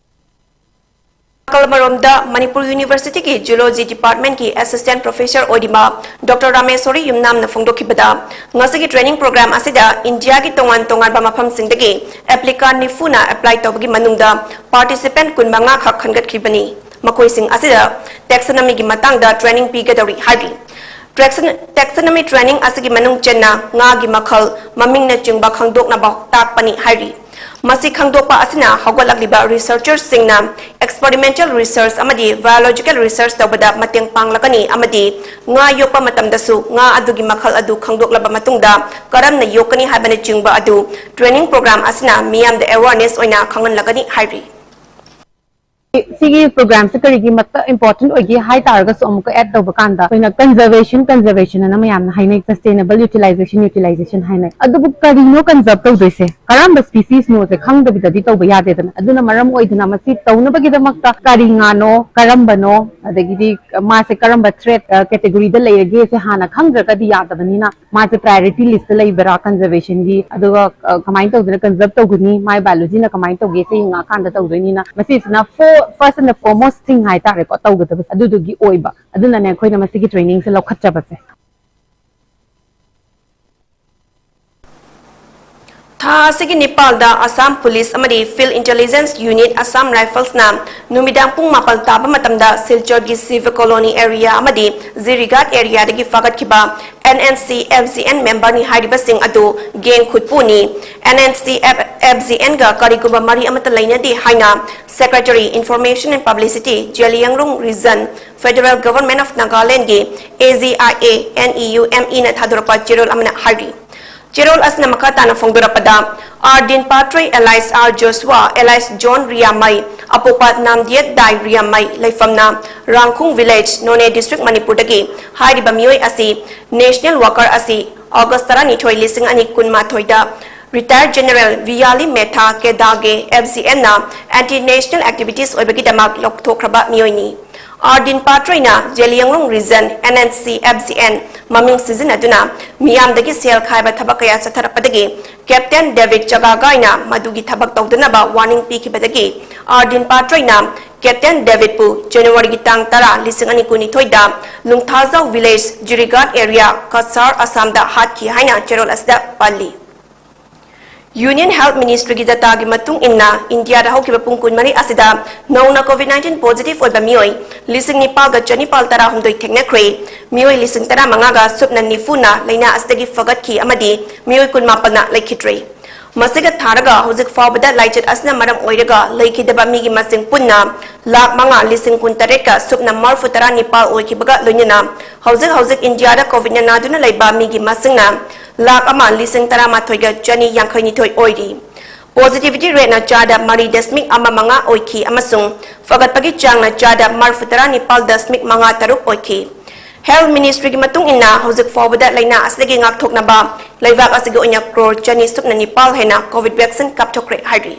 ꯅꯥꯀꯜ ꯑꯃꯔꯣꯝꯗ ꯃꯅꯤꯄꯨꯔ ꯌꯨꯅꯤꯚꯔꯁꯤꯇꯤꯒꯤ ꯖꯨꯂꯣꯖꯤ ꯗꯤꯄꯥꯔꯠꯃꯦꯟꯠꯀꯤ ꯑꯦꯁꯤꯁꯇꯦꯟꯠ ꯄ꯭ꯔꯣꯐꯦꯁꯔ ꯑꯣꯏꯔꯤꯕ ꯗꯣꯛꯇꯔ ꯔꯥꯃꯦꯁꯣꯔꯤ ꯌꯨꯝꯅꯥꯝꯅ ꯐꯣꯡꯗꯣꯛꯈꯤꯕꯗ, ꯉꯁꯤꯒꯤ ꯇ꯭ꯔꯦꯅꯤꯡ ꯄ꯭ꯔꯣꯒ꯭ꯔꯥꯝ ꯑꯁꯤꯗ ꯏꯟꯗꯤꯌꯥꯒꯤ ꯇꯣꯉꯥꯟ ꯇꯣꯉꯥꯟꯕ ꯃꯐꯝꯁꯤꯡꯗꯒꯤ ꯑꯦꯄ꯭ꯂꯤꯀꯥꯟ ꯅꯤꯐꯨꯅ ꯑꯦꯄ꯭ꯂꯥꯏ ꯇꯧꯕꯒꯤ ꯃꯅꯨꯡꯗ ꯄꯥꯔꯇꯤꯁꯤꯄꯦꯟꯠ ꯀꯨꯟꯃꯉꯥ ꯈꯛ ꯈꯟꯒꯠꯈꯤꯕꯅꯤ꯫ ꯃꯈꯣꯏꯁꯤꯡ ꯑꯁꯤꯗ ꯇꯦꯛꯁꯣꯅꯣꯃꯤꯒꯤ ꯃꯇꯥꯡꯗ ꯇ꯭ꯔꯦꯅꯤꯡ ꯄꯤꯒꯗꯧꯔꯤ ꯍꯥꯏꯔꯤ꯫ ꯇꯦꯛꯁꯟ-, ꯇꯦꯛꯁꯣꯅꯣꯃꯤ ꯇ꯭ꯔꯦꯅꯤꯡ ꯑꯁꯤꯒꯤ ꯃꯅꯨꯡ ꯆꯟꯅ ꯉꯥꯒꯤ ꯃꯈꯜ, ꯃꯃꯤꯡꯅꯆꯤꯡꯕ ꯈꯪꯗꯣꯛꯅꯕ ꯇꯥꯛꯄꯅꯤ ꯍꯥꯏꯔꯤ꯫ ꯃꯁꯤ ꯈꯪꯗꯣꯛꯄ ꯑꯁꯤꯅ ꯍꯧꯒꯠꯂꯛꯂꯤꯕ ꯔꯤꯁꯔꯆꯔꯁꯤꯡꯅ ꯑꯦꯛꯁꯄꯔꯤꯃꯦꯟꯇꯦꯜ ꯔꯤꯁꯔꯆ ꯑꯃꯗꯤ ꯕꯥꯏꯑꯣꯂꯣꯖꯤꯀꯦꯜ ꯔꯤꯁꯔꯆ ꯇꯧꯕꯗ ꯃꯇꯦꯡ ꯄꯥꯡꯂꯛꯀꯅꯤ ꯑꯃꯗꯤ ꯉꯥ ꯌꯣꯛꯄ ꯃꯇꯝꯗꯁꯨ ꯉꯥ ꯑꯗꯨꯒꯤ ꯃꯈꯜ ꯑꯗꯨ ꯈꯪꯗꯣꯛꯂꯕ ꯃꯇꯨꯡꯗ ꯀꯔꯝꯅ ꯌꯣꯛꯀꯅꯤ ꯍꯥꯏꯕꯅꯆꯤꯡꯕ ꯑꯗꯨ ꯇ꯭ꯔꯦꯅꯤꯡ ꯄ꯭ꯔꯣꯒ꯭ꯔꯥꯝ ꯑꯁꯤꯅ ꯃꯤꯌꯥꯝꯗ ꯑꯦꯋꯥꯔꯅꯦꯁ ꯑꯣꯏꯅ ꯈꯪꯍꯜꯂꯒꯅꯤ ꯍꯥꯏꯔꯤ꯫ ꯁꯤꯒꯤ ꯄ꯭ꯔꯣꯒ꯭ꯔꯥꯝꯁꯦ ꯀꯔꯤꯒꯤ ꯃꯇ-, ꯏꯝꯄꯣꯔꯇꯦꯟ ꯑꯣꯏꯒꯦ ꯍꯥꯏ ꯇꯥꯔꯒꯁꯨ, ꯑꯃꯨꯛꯀ ꯑꯦꯗ ꯇꯧꯕ ꯀꯥꯟꯗ ꯑꯩꯈꯣꯏꯅ ꯀꯟꯖꯔꯕꯦꯁꯟ, ꯀꯟꯖꯔꯕꯦꯁꯟ ꯑꯅ ꯃꯌꯥꯝꯅ ꯍꯥꯏꯅꯩ, ꯁꯁꯇꯦꯅꯦꯕꯜ ꯌꯨꯇꯤꯂꯥꯏꯖꯦꯁꯟ, ꯌꯨꯇꯤꯂꯥꯏꯖꯦꯁꯟ ꯍꯥꯏꯅꯩ꯫ ꯑꯗꯨꯕꯨ ꯀꯔꯤꯅꯣ ꯀꯟꯖꯔꯕ ꯇꯧꯗꯣꯏꯁꯦ? ꯀꯔꯝꯕ ꯁ꯭ꯄꯤꯁꯤꯁꯅꯣꯁꯦ ꯈꯪꯗꯕꯤꯗꯗꯤ ꯇꯧꯕ ꯌꯥꯗꯦꯗꯅ꯫ ꯑꯗꯨꯅ ꯃꯔꯝ ꯑꯣꯏꯗꯨꯅ ꯃꯁꯤ ꯇꯧꯅꯕꯒꯤꯗꯃꯛꯇ ꯀꯔꯤ ꯉꯥꯅꯣ, ꯀꯔꯝꯕꯅꯣ, ꯑꯗꯒꯤꯗꯤ ꯃꯥꯁꯦ ꯀꯔꯝꯕ ꯊ꯭ꯔꯦꯠ, ꯑ, ꯀꯦꯇꯦꯒꯣꯔꯤꯗ ꯂꯩꯔꯒꯦꯁꯦ ꯍꯥꯟꯅ ꯈꯪꯗ꯭ꯔꯒꯗꯤ ꯌꯥꯗꯕꯅꯤꯅ, ꯃꯥꯁꯦ ꯄ꯭ꯔꯥꯏꯌꯣꯔꯤꯇꯤ ꯂꯤꯁꯇ ꯂꯩꯕ꯭ꯔꯥ ꯀꯟꯖꯔꯕꯦꯁꯟꯒꯤ, ꯑꯗꯨꯒ, ꯑ, ꯀꯃꯥꯏꯅ ꯇꯧꯗꯅ ꯀꯟꯖꯔꯕ ꯇꯧꯒꯅꯤ, ꯃꯥꯏ ꯕꯥꯏꯑꯣꯂꯣꯖꯤꯅ ꯀꯃꯥꯏꯅ ꯇꯧꯒꯦ, ꯁꯤ ꯌꯦꯡꯉꯛꯑꯀꯥꯟꯗ ꯇꯧꯗꯣꯏꯅꯤꯅ, ꯃꯁꯤꯁꯤꯅ first and the foremost thing ꯍꯥꯏꯇꯥꯔꯦꯀꯣ, ꯇꯧꯒꯗꯕꯁꯦ ꯑꯗꯨꯗꯨꯒꯤ ꯑꯣꯏꯕ꯫ ꯑꯗꯨꯅꯅꯦ ꯑꯩꯈꯣꯏꯅ ꯃꯁꯤꯒꯤ ꯇ꯭ꯔꯦꯅꯤꯡꯁꯦ ꯂꯧꯈꯠꯆꯕꯁꯦ꯫ ꯊꯥ ꯑꯁꯤꯒꯤ ꯅꯤꯄꯥꯜꯗ ꯑꯁꯥꯝ ꯄꯨꯂꯤꯁ ꯑꯃꯗꯤ Field Intelligence Unit, Assam Riflesꯅ ꯅꯨꯃꯤꯗꯥꯡ ꯄꯨꯡ ꯃꯥꯄꯜ ꯇꯥꯕ ꯃꯇꯝꯗ ꯁꯤꯜꯆꯔꯒꯤ ꯁꯤꯚ ꯀꯣꯂꯣꯅꯤ ꯑꯦꯔꯤꯌꯥ ꯑꯃꯗꯤ ꯖꯤꯔꯤꯒꯥꯠ ꯑꯦꯔꯤꯌꯥꯗꯒꯤ ꯐꯥꯒꯠꯈꯤꯕ N N C F G N memberꯅꯤ ꯍꯥꯏꯔꯤꯕꯁꯤꯡ ꯑꯗꯨ gang ꯈꯨꯠꯄꯨꯅꯤ꯫ N N C F G Nꯒ ꯀꯔꯤꯒꯨꯝꯕ ꯃꯔꯤ ꯑꯃꯠꯇ ꯂꯩꯅꯗꯦ ꯍꯥꯏꯅ Secretary, Information and Publicity, Zeliangrong Region, Federal Government of Nagalandꯒꯤ A G I A N E U M Eꯅ ꯊꯥꯗꯣꯔꯛꯄ ꯆꯦꯔꯣꯜ ꯑꯃꯅ ꯍꯥꯏꯔꯤ꯫ ꯆꯦꯔꯣꯜ ꯑꯁꯤꯅ ꯃꯈꯥ ꯇꯥꯅ ꯐꯣꯡꯗꯣꯔꯛꯄꯗ, ꯑꯥꯔ ꯗꯤꯟ ꯄꯥꯇ꯭ꯔꯩ alias ꯑꯥꯔ ꯖꯣꯁꯨꯋꯥ alias ꯖꯣꯟ ꯔꯤꯌꯥꯃꯩ, ꯑꯄꯣꯛꯄ ꯅꯥꯝꯗꯤꯌꯠ ꯗꯥꯏ ꯔꯤꯌꯥꯃꯩ, ꯂꯩꯐꯝꯅ ꯔꯥꯡꯈꯨꯡ village, ꯅꯣꯅꯦ district, ꯃꯅꯤꯄꯨꯔꯗꯒꯤ ꯍꯥꯏꯔꯤꯕ ꯃꯤꯑꯣꯏ ꯑꯁꯤ national worker ꯑꯁꯤ August ꯇꯔꯥꯅꯤꯊꯣꯏ, ꯂꯤꯁꯤꯡ ꯑꯅꯤ ꯀꯨꯟꯃꯥꯊꯣꯏꯗ retired General ꯚꯤꯌꯥꯂꯤ ꯃꯦꯊꯥ ꯀꯦꯗꯥꯒꯦ F G Nꯅ anti national activities ꯑꯣꯏꯕꯒꯤꯗꯃꯛ ꯂꯧꯊꯣꯛꯈ꯭ꯔꯕ ꯃꯤꯑꯣꯏꯅꯤ꯫ ꯑꯥꯔ ꯗꯤꯟ ꯄꯥꯇ꯭ꯔꯩꯅ Zeliangrong Region N N C F G N ꯃꯃꯤꯡ ꯁꯤꯖꯤꯟꯅꯗꯨꯅ ꯃꯤꯌꯥꯝꯗꯒꯤ ꯁꯦꯜ ꯈꯥꯏꯕ ꯊꯕꯛ ꯀꯌꯥ ꯆꯠꯊꯔꯛꯄꯗꯒꯤ Captain David ꯆꯒꯥꯒꯥꯏꯅ ꯃꯗꯨꯒꯤ ꯊꯕꯛ ꯇꯧꯗꯅꯕ warning ꯄꯤꯈꯤꯕꯗꯒꯤ ꯑꯥꯔ ꯗꯤꯟ ꯄꯥꯇ꯭ꯔꯩꯅ Captain Davidꯄꯨ Januaryꯒꯤ ꯇꯥꯡ ꯇꯔꯥ, ꯂꯤꯁꯤꯡ ꯑꯅꯤ ꯀꯨꯟꯅꯤꯊꯣꯏꯗ ꯂꯨꯡꯊꯥꯖꯥꯎ village, ꯖꯤꯔꯤꯒꯥꯠ area, ꯀꯁꯥꯔ, ꯑꯁꯥꯝꯗ ꯍꯥꯠꯈꯤ ꯍꯥꯏꯅ ꯆꯦꯔꯣꯜ ꯑꯁꯤꯗ ꯄꯜꯂꯤ꯫ Union Health Ministryꯒꯤ dataꯒꯤ ꯃꯇꯨꯡ ꯏꯟꯅ, ꯏꯟꯗꯤꯌꯥꯗ ꯍꯧꯈꯤꯕ ꯄꯨꯡ ꯀꯨꯟꯃꯔꯤ ꯑꯁꯤꯗ ꯅꯧꯅ COVID nineteen positive ꯑꯣꯏꯕ ꯃꯤꯑꯣꯏ ꯂꯤꯁꯤꯡ ꯅꯤꯄꯥꯜꯒ ꯆꯅꯤꯄꯥꯜ ꯇꯔꯥꯍꯨꯝꯗꯣꯏ ꯊꯦꯡꯅꯈ꯭ꯔꯦ꯫ ꯃꯤꯑꯣꯏ ꯂꯤꯁꯤꯡ ꯇꯔꯥꯃꯉꯥꯒ ꯁꯨꯞꯅ ꯅꯤꯐꯨꯅ ꯂꯥꯏꯅꯥ ꯑꯁꯤꯗꯒꯤ ꯐꯒꯠꯈꯤ ꯑꯃꯗꯤ ꯃꯤꯑꯣꯏ ꯀꯨꯟꯃꯥꯄꯜꯅ ꯂꯩꯈꯤꯗ꯭ꯔꯦ꯫ ꯃꯁꯤꯒ ꯊꯥꯔꯒ ꯍꯧꯖꯤꯛ ꯐꯥꯎꯕꯗ ꯂꯥꯏꯆꯠ ꯑꯁꯤꯅ ꯃꯔꯝ ꯑꯣꯏꯔꯒ ꯂꯩꯈꯤꯗꯕ ꯃꯤꯒꯤ ꯃꯁꯤꯡ ꯄꯨꯟꯅ ꯂꯥꯈ ꯃꯉꯥ ꯂꯤꯁꯤꯡ ꯀꯨꯟꯇꯔꯦꯠꯀ ꯁꯨꯞꯅ ꯃꯔꯤꯐꯨ ꯇꯔꯥ ꯅꯤꯄꯥꯜ ꯑꯣꯏꯈꯤꯕꯒ ꯂꯣꯏꯅꯅ ꯍꯧꯖꯤꯛ ꯍꯧꯖꯤꯛ ꯏꯟꯗꯤꯌꯥꯗ COVIDꯅ ꯅꯥꯗꯨꯅ ꯂꯩꯕ ꯃꯤꯒꯤ ꯃꯁꯤꯡꯅ ꯂꯥꯈ ꯑꯃ ꯂꯤꯁꯤꯡ ꯇꯔꯥꯃꯥꯊꯣꯏꯒ ꯆꯅꯤ ꯌꯥꯡꯈꯩꯅꯤꯊꯣꯏ ꯑꯣꯏꯔꯤ꯫ Positivity rateꯅ ꯆꯥꯗ ꯃꯔꯤ ꯗꯁꯃꯤꯛ ꯑꯃ ꯃꯉꯥ ꯑꯣꯏꯈꯤ ꯑꯃꯁꯨꯡ ꯐꯒꯠꯄꯒꯤ ꯆꯥꯡꯅ ꯆꯥꯗ ꯃꯔꯤꯐꯨ ꯇꯔꯥ ꯅꯤꯄꯥꯜ ꯗꯁꯃꯤꯛ ꯃꯉꯥ ꯇꯔꯨꯛ ꯑꯣꯏꯈꯤ꯫ Health Ministryꯒꯤ ꯃꯇꯨꯡ ꯏꯟꯅ, ꯍꯧꯖꯤꯛ ꯐꯥꯎꯕꯗ ꯂꯥꯏꯅꯥ ꯑꯁꯤꯗꯒꯤ ꯉꯥꯛꯊꯣꯛꯅꯕ ꯂꯩꯕꯥꯛ ꯑꯁꯤꯒꯤ ꯑꯣꯏꯅ ꯀ꯭ꯔꯣꯔ ꯆꯅꯤ ꯁꯨꯞꯅ ꯅꯤꯄꯥꯜ ꯍꯦꯟꯅ COVID vaccine ꯀꯥꯞꯊꯣꯛꯈ꯭ꯔꯦ ꯍꯥꯏꯔꯤ꯫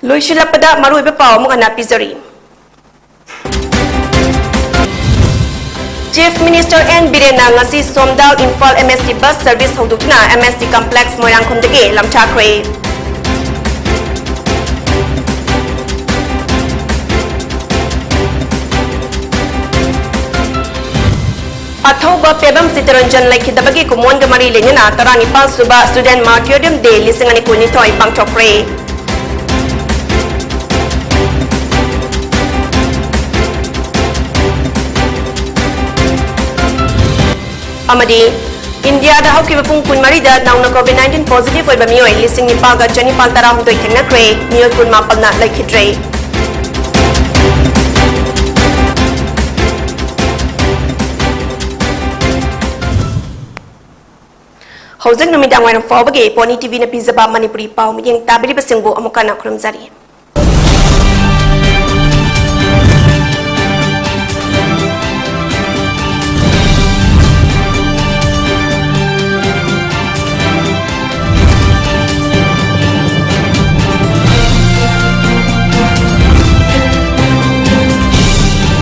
ꯂꯣꯏꯁꯤꯜꯂꯛꯄꯗ ꯃꯔꯨꯑꯣꯏꯕ ꯄꯥꯎ ꯑꯃꯨꯛ ꯍꯟꯅ ꯄꯤꯖꯔꯤ꯫ Chief Minister N ꯕꯤꯔꯦꯟꯅ ꯉꯁꯤ ꯁꯣꯝꯗꯥꯜ Imphal MST bus service ꯍꯧꯗꯣꯛꯇꯨꯅ MST complex ꯃꯣꯏꯔꯥꯡꯈꯣꯝꯗꯒꯤ ꯂꯝꯊꯥꯈ꯭ꯔꯦ꯫ ꯑꯊꯧꯕ Pebam Chittaranjan ꯂꯩꯈꯤꯗꯕꯒꯤ ꯀꯨꯝꯑꯣꯟꯒ ꯃꯔꯤ ꯂꯩꯅꯅ ꯇꯔꯥꯅꯤꯄꯥꯜ ꯁꯨꯕ Student Martyrdom Day ꯂꯤꯁꯤꯡ ꯑꯅꯤ ꯀꯨꯟꯅꯤꯊꯣꯏ ꯄꯥꯡꯊꯣꯛꯈ꯭ꯔꯦ꯫ ꯑꯃꯗꯤ ꯏꯟꯗꯤꯌꯥꯗ ꯍꯧꯈꯤꯕ ꯄꯨꯡ ꯀꯨꯟꯃꯔꯤꯗ ꯅꯧꯅ COVID nineteen positive ꯑꯣꯏꯕ ꯃꯤꯑꯣꯏ ꯂꯤꯁꯤꯡ ꯅꯤꯄꯥꯜꯒ ꯆꯅꯤꯄꯥꯜ ꯇꯔꯥꯍꯨꯝꯗꯣꯏ ꯊꯦꯡꯅꯈ꯭ꯔꯦ, ꯃꯤꯑꯣꯏ ꯀꯨꯟꯃꯥꯄꯜꯅ ꯂꯩꯈꯤꯗ꯭ꯔꯦ꯫ ꯍꯧꯖꯤꯛ ꯅꯨꯃꯤꯗꯥꯡ ꯋꯥꯏꯔꯝ ꯐꯥꯎꯕꯒꯤ Pony TVꯅ ꯄꯤꯖꯕ ꯃꯅꯤꯄꯨꯔꯤ ꯄꯥꯎ ꯃꯤꯠꯌꯦꯡ ꯇꯥꯕꯤꯔꯤꯕꯁꯤꯡꯕꯨ ꯑꯃꯨꯛ ꯍꯟꯅ ꯈꯨꯔꯨꯝꯖꯔꯤ꯫